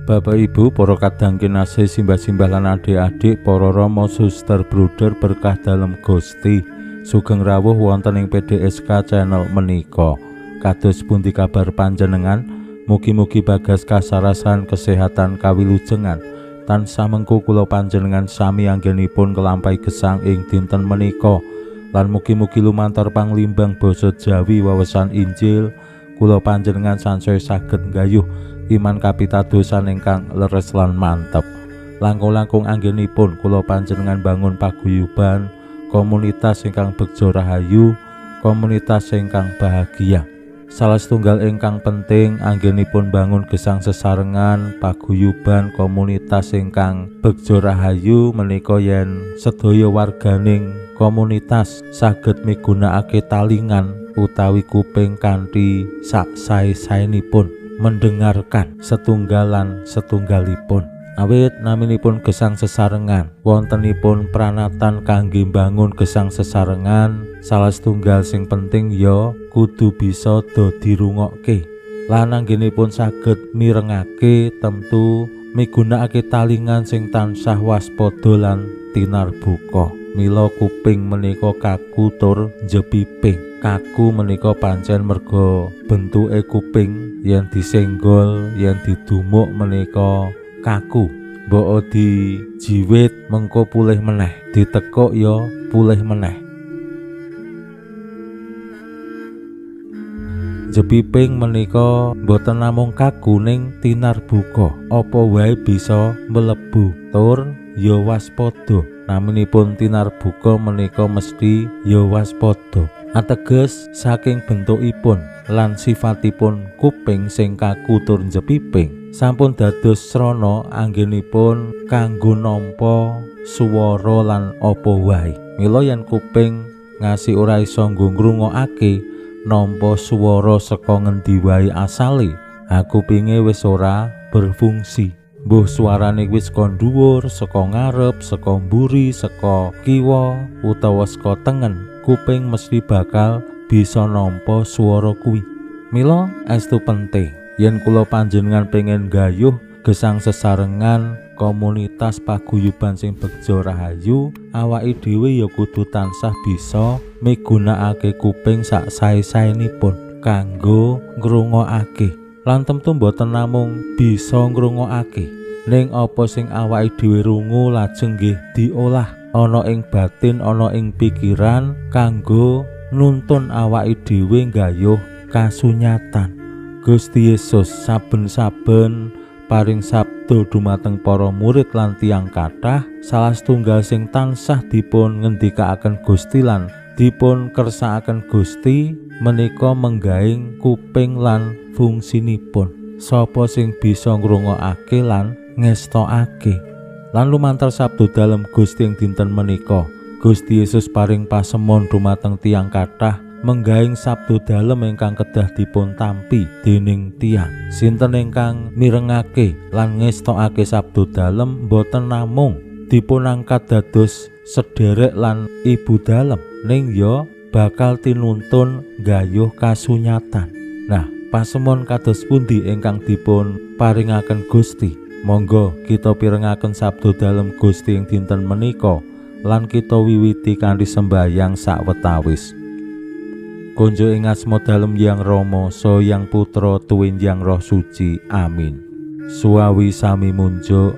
Bapak Ibu, para kadang kinasih, simbah-simbah lan adik-adik, para rama, suster, bruder berkah dalem Gusti, sugeng rawuh wonten ing PDSK channel menika. Kados pundi kabar panjenengan? Mugi-mugi bagas kasarasan kesehatan kawilujengan. Tansah mengku kula panjenengan sami anggenipun kelampahi gesang ing dinten menika. Lan mugi-mugi lumantar panglimbang basa Jawi wawasan Injil kula panjenengan sansaya saged nggayuh iman kapitadosan ingkang leres lan mantep. Langkung-langkung anggenipun kula panjenengan bangun paguyuban komunitas ingkang begja rahayu, komunitas ingkang bahagia. Salah setunggal ingkang penting anggenipun bangun gesang sesarengan paguyuban komunitas ingkang begja rahayu menika yen sedaya warganing komunitas saged migunakake talingan utawi kuping kanthi sak sae-saenipun mendengarkan setunggalan setunggalipun. Awit naminipun gesang sesarengan, wontenipun pranatan kangge mbangun gesang sesarengan, salah setunggal sing penting ya kudu bisa do dirungokke. Lan anggenipun saged mirengake tentu migunakake talingan sing tansah waspada lan tinarbuka. Mila kuping menika kaku tur njepiping. Kaku menika pancen merga bentuke kuping yen disenggol, yen didumuk menika kaku. Mbok dijiwit mengko pulih meneh, ditekuk ya pulih meneh. Jepiping menika mboten namung kaku ning tinarbuka, apa wae bisa mlebu tur ya waspada. Naminipun tinarbuka menika mesti ya waspada. Ateges saking bentukipun lan sifatipun kuping sing kaku tur njepiping sampun dados srana anggenipun kanggo nampa swara lan apa wae. Mila yen kuping ngasi ora iso nggo ngrungokake nampa swara saka ngendi wae asale, kupinge wis ora berfungsi. Mbuh suarane wis saka dhuwur, saka ngarep, saka mburi, saka kiwa utawa saka tengen, kuping mesti bakal bisa nampa swara kuwi. Mila estu penting yen kula panjenengan pengen gayuh gesang sesarengan komunitas paguyuban sing begja rahayu, awake dhewe ya kudu tansah bisa migunakake kuping sak sae-saenipun kanggo ngrungokake. Lan tentu mboten namung bisa ngrungokake, ning apa sing awake dhewe rungu lajeng nggih diolah ana ing batin, ana ing pikiran kanggo nuntun awake dhewe nggayuh kasunyatan. Gusti Yesus saben-saben paring sabda dumateng para murid lan tiyang kathah, salah setunggal sing tansah dipun ngendikaaken Gusti lan dipun kersakaken Gusti menika menggaing kuping lan fungsinipun. Sapa sing bisa ngrungokake lan ngestokake. Lan lumantar sabda dalem Gusti ing dinten menika, Gusti Yesus paring pasemon dumateng tiyang kathah menggaing sabda dalem ingkang kedah dipun tampi dening tiyang. Sinten ingkang mirengake lan ngestokake sabda dalem boten namung dipun angkat dados sederek lan ibu dalem, ning ya bakal tinuntun gayuh kasunyatan. Nah, pasemon kados pundi ingkang dipun paringaken Gusti? Monggo kita pirengaken sabda dalem Gusti ing dinten menika lan kita wiwiti kanthi sembahyang sawetawis. Konjo ing asma dalem Hyang Rama, saha Hyang Putra tuwin Hyang Roh Suci. Amin. Suwawi sami munjuk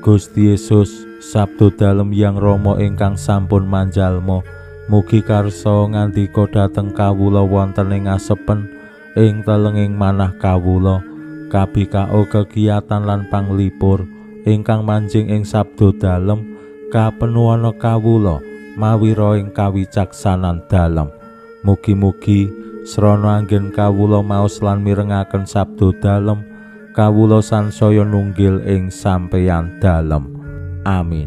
Gusti Yesus, sabda dalem Hyang Rama ingkang sampun manjalma, mugi karsa ngandika dhateng kawula wonten ing asepen ing telenging manah kawula, kabikao kegiatan lan panglipur ingkang manjing ing sabda dalem kapenuhana kawula mawira ing kawicaksanan dalem. Mugi-mugi srana anggen kawula maos lan mirengaken sabda dalem, kawula sansaya nunggil ing sampeyan dalem. Amin.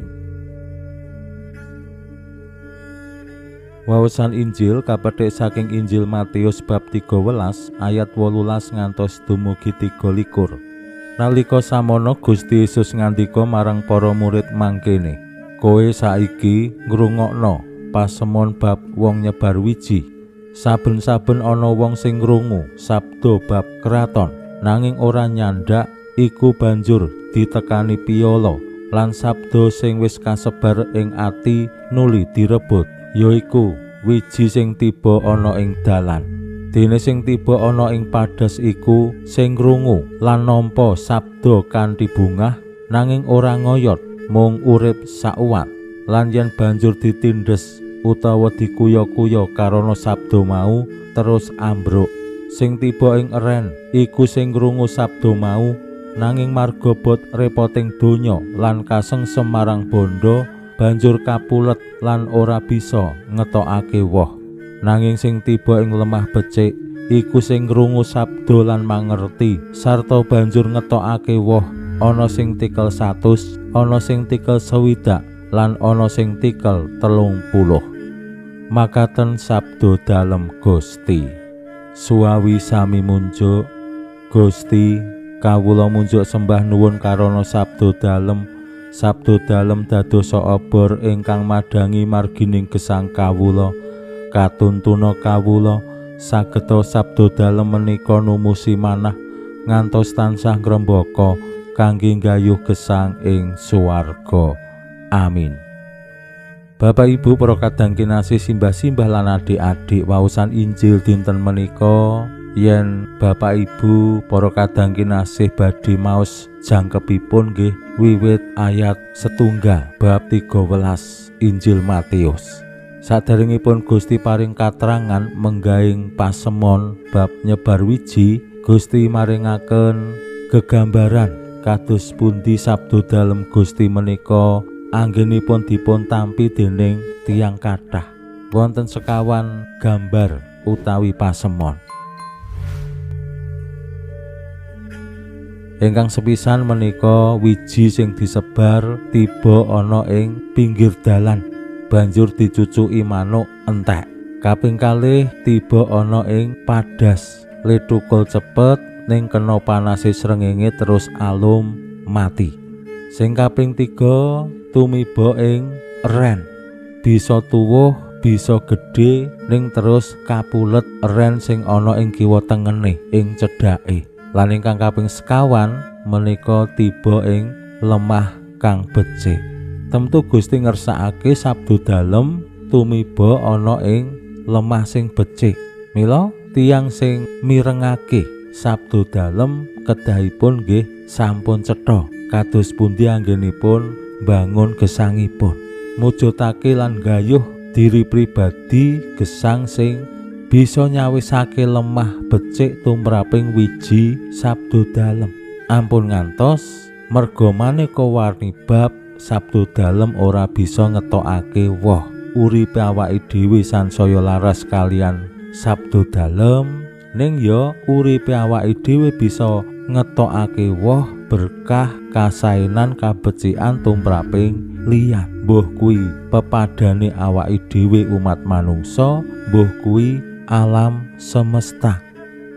Wawasan Injil kapethik saking Injil Matius bab 13 ayat 18 ngantos dumugi 23. Nalika samono Gusti Yesus ngandika marang para murid mangkene, "Kowe saiki ngrungokno pasemon bab wong nyebar wiji. Saben-saben ana wong sing ngrungu sabda bab kraton nanging ora nyandak, iku banjur ditekani piyala lan sabda sing wis kasebar ing ati nuli direbut, yaiku wiji sing tiba ana ing dalan. Dene sing tiba ana ing padas iku sing ngrungu lan nampa sabda kanthi bungah nanging ora ngoyot, mung urip sauwat. Lan yen banjur ditindes utawa dikuya-kuya karana sabda mau terus ambruk. Sing tiba ing eren iku sing ngrungu sabda mau nanging marga bot repoting donya lan kasengsem marang bondo banjur kapulet lan ora bisa ngetokake woh. Nanging sing tiba ing lemah becik iku sing ngrungu sabda lan mangerti sarta banjur ngetokake woh, ana sing tikel 100, ana sing tikel 60, lan ana sing tikel 30. Makaten sabda dalem Gusti. Suwawi sami munjuk. Gusti, kawula munjuk sembah nuwun karana sabda dalem. Sabda dalem dadosa obor ingkang madhangi margining gesang kawula. Katuntuna kawula sageta sabda dalem menika numusi manah ngantos tansah ngrembaka kangge nggayuh gesang ing swarga. Amin. Bapak Ibu para kadang kinasih, simbah-simbah lan adik-adik, waosan Injil dinten menika yen Bapak Ibu para kadang kinasih badhe maos jangkepipun nggih wiwit ayat setunggal bab 13 Injil Matius. Saderengipun Gusti paring katrangan menggaing pasemon bab nyebar wiji, Gusti maringaken gegambaran kados pundi sabda dalem Gusti menika anggenipun dipun tampi dening tiyang kathah. Wonten sekawan gambar utawi pasemon. Ingkang sepisan menika wiji sing disebar tiba ana ing pinggir dalan, banjur dicucuki manuk entek. Kaping kalih tiba ana ing padas, le tukul cepet ning kena panase srengenge terus alum mati. Sing kaping 3 tumiba ing eren, bisa tuwuh, bisa gedhe ning terus kapulet eren sing ana ing kiwa tengene ing cedhake. Lan ingkang kaping sekawan menika tiba ing lemah kang becik. Temtu Gusti ngersakake sabda dalem tumiba ana ing lemah sing becik. Mila tiyang sing mirengake sabda dalem kedahipun nggih sampun cetha kados pundi anggenipun mbangun gesangipun, mujudake lan gayuh diri pribadi gesang sing bisa nyawisake lemah becik tumraping wiji sabda dalem. Ampun ngantos merga maneka warni bab sabda dalem ora bisa ngetokake woh. Uripe awake dhewe sansaya laras kalian sabda dalem, ning ya uripe awake dhewe bisa ngetokake woh berkah kasaenan kabecikan tumraping liyan. Mbuh kuwi pepadane awake dhewe umat manungsa, mbuh kuwi alam semesta.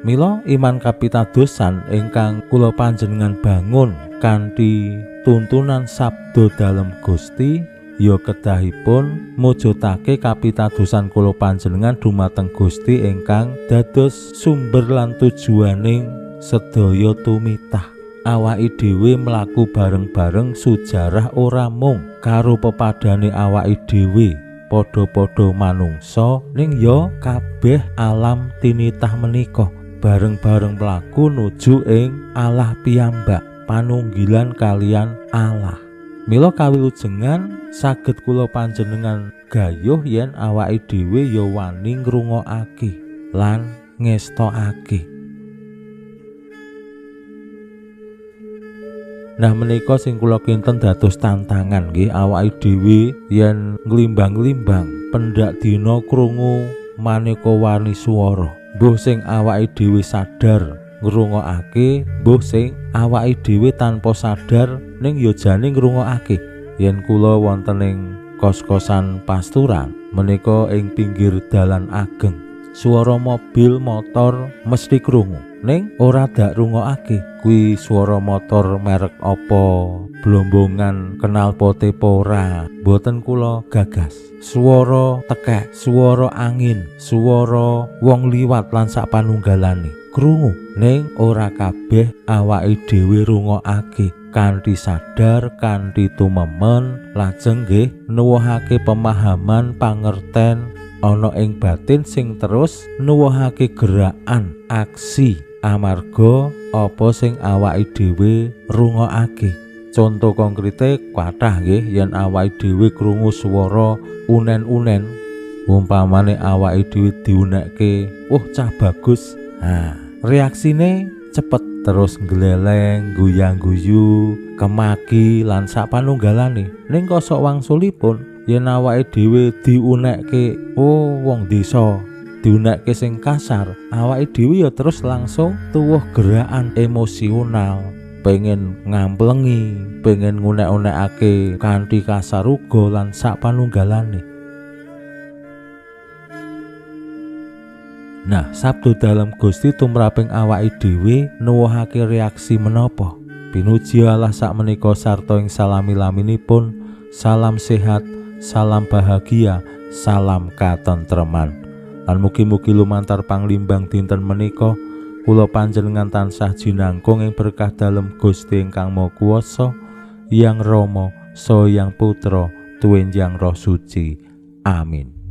Mila iman kapitadosan ingkang kula panjenengan bangun kanthi tuntunan sabda dalem Gusti ya kedahipun mujudake kapitadosan kula panjenengan dumateng Gusti ingkang dados sumber lan tujuaning sedaya tumitah. Awake dhewe mlaku bareng-bareng sujarah ora mung karo pepadane awake dhewe padha-padha manungsa, ning ya kabeh alam tinitah menika bareng-bareng mlaku nuju ing Allah piyambak, panunggilan kalian Allah. Mila kawilujengan saged kula panjenengan gayuh yen awake dhewe ya wani ngrungokake lan ngestokake. Nah menika sing kula kinten dados tantangan nggih awake dhewe yen nglimbang-limbang pendak dina krungu maneka warni swara. Mbuh sing awake dhewe sadar ngrungokake, mbuh sing awake dhewe tanpa sadar ning ya jane ngrungokake. Yen kula wonten ing kos-kosan pasturan, Menika ing pinggir dalan ageng. Swara mobil motor mesti krungu, ning ora dak rungokake kuwi swara motor merek apa, blombongan knalpote apa ora, mboten kula gagas. Swara tekek, swara angin, swara wong liwat lan sak panunggalane krungu, ning ora kabeh awake dhewe rungokake kanthi sadar, kanthi tumemen, lajeng nggih nuwuhake pemahaman pangerten ana ing batin sing terus nuwuhake gerakan aksi amarga apa sing awake dhewe rungokake. Conto konkrete kathah nggih, yen awake dhewe krungu swara unen-unen, umpamane awake dhewe diunekke, "Oh, cah bagus." Nah, reaksine cepet terus ngleleng, guyang-guyu, kemaki lan sak panunggalane. Ning kosok wangsulipun yen awake dhewe diunekke, "Oh, wong desa," diunekke sing kasar, awake dhewe ya terus langsung tuwuh gerakan emosional, pengen ngamplengi, pengen ngunek-unekake kanthi kasar uga lan sak panunggalane. Nah, sabda dalem Gusti tumraping awake dhewe nuwuhake reaksi menapa? Pinuji Allah sakmenika sarta ing salami-laminipun, salam sehat, salam bahagia, salam katentreman. Lan mugi-mugi lumantar panglimbang dinten menika kula panjenengan tansah jinangkung ing berkah dalem Gusti ingkang Maha Kuwasa, Yang Rama, Saha Yang Putra, Tuwin Yang Roh Suci. Amin.